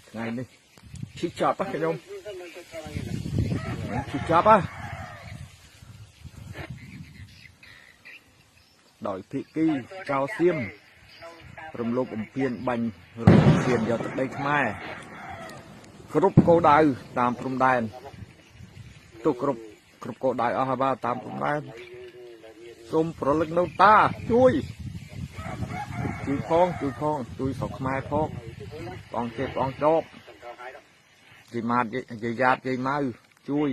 ថ្ងៃនេះឈឺចាប់ហ៎ខ្ញុំឈឺចាប់ហ៎ដោយភិគីចៅសៀមរំលោភបំពានបាញ់រំលោភបំពានយកទឹកដីខ្មែរគ្រប់គោលដៅតាមព្រំដែនទុកគ្រប់គ្រប់គោលដៅអស់ហើយបាទតាមព្រំដែនសូមប្រលឹងនៅតាជួយជួយផងជួយផងជួយស្រុកខ្មែរផងបងចេះបងចប់យាយម៉ាតយាយយ៉ាតយាយម៉ៅជួយ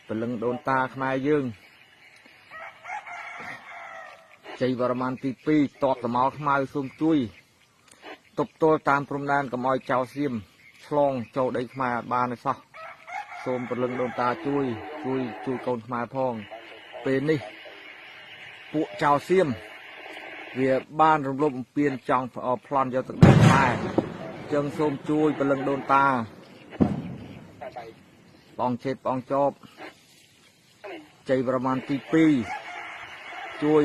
ព្រលឹងដូនតាខ្មែរយើងជ័យវរ្ម័នទី2តបសមោលខ្មៅសូមជួយទប់ទល់តាមព្រំដែនកុំឲ្យចៅសៀមឆ្លងចូលដីខ្មែរអត់បានទេសោះសូមព្រលឹងដូនតាជួយជួយជួយកូនខ្មែរផងពេលនេះពួកចៅសៀមវាបានរំលោភបំពានចង់ប្លន់យកទឹកដីខ្មែរចឹងសូមជួយព្រលឹងដូនតាបងជេតបងចប់ជ័យវរ្ម័នទី2ជួយ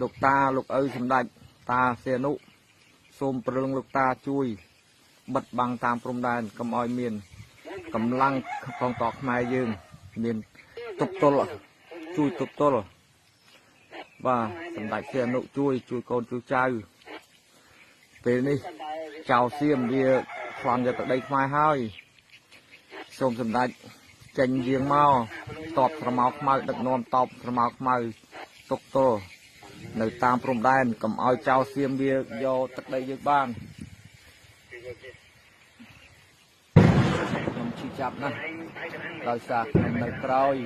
លោកតាលោកឪសម្ដេចតាសេនុសូមព្រលឹងលោកតាជួយបិទបាំងតាមព្រំដែនកុំឲ្យមានកម្លាំងកងទ័ពខ្មែរយើងមានទប់ទល់ជួយទប់ទល់បាទសម្ដេចសេនុជួយជួយកូនជួយចៅពេលនេះចៅសៀមវាប្លន់យកទឹកដីខ្មែរហើយសូមសម្ដេចចេញយាងមកតបស្រមោលខ្មៅដឹកនាំតបស្រមោលខ្មៅទុកទល់នៅតាមព្រំដែនកុំឲ្យចៅសៀមវាយកទឹកដីយើងបានខ្ញុំឈឺចាប់ណាស់ដោយសារខ្ញុំនៅក្រោយ